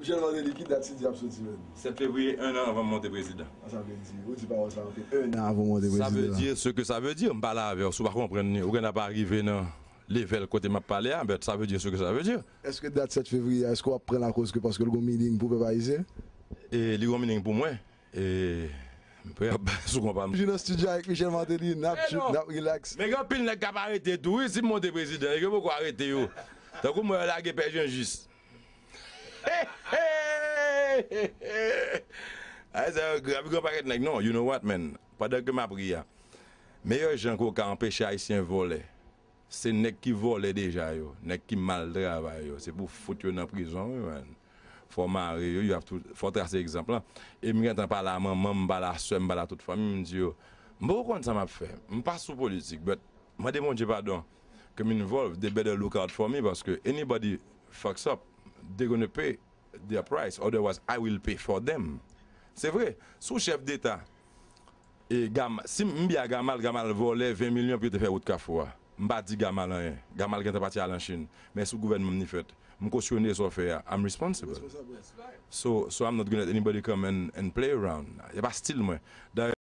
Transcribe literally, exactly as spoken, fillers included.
Michel Martelly, ki dat Sidy ap soti menm? Sèt fevriye, en an anvan m monte prezidan. Sa vle di, ou di pawòl sa anpil, en an avan w monte prezidan. Sa vle di ce que ça veut dire. M pale avè w, si w pa konprann li, ou gen dwa pa rive nan level kote m ap pale a, but ça veut dire ce que ça veut dire. Èske dat sèt fevriye a, èske w ap pran l akoz ke paske l gon meaning pou pèp ayisyen? E li gon meaning pou mwen. E m prè ap bay sou konpa m. Toujou nan studio avèk Michel Martelly, n ap trip, n ap relax. Men gen anpil nèg k ap arete tou wi, si m monte prezidan, e yo poko arete yo. Tankou m wè yo lage pè Jean Juste. Ay, sa yo grav, gen yon pakèt nèg. Non, you know what, man? Pandan ke m ap ri a, meyè jan ke w ka anpeche Ayisyen vòlè, se nèg ki vòlè deja yo, nèg ki mal travay yo, se pou fout yo nan prizon, wi, man. Fò w mare yo, you have to, fò w trase egzanp lan. E m gentan pale a manman m, m pale a sè m, m pale a tout fanmi m, m di yo, m poko konn sa m ap fè. M pa sou politik, but mande Bondye padon ke m involve, they better look out for me, paske anybody fucks up, they gonna pay their price, otherwise I will pay for them. Se vre, si w chèf deta, e Gam, si m byen a Gamal, Gamal vòlè ven milyon pou yo te fè wout Kafou a. M pa di Gamal anyen. Gamal gentan pati al an Chin. Men sou gouvènman m li fèt. M kosyone sa w fè a. I'm responsible. So, so I'm not gonna let anybody come and, and play around. E pa stil mwen. Dayè,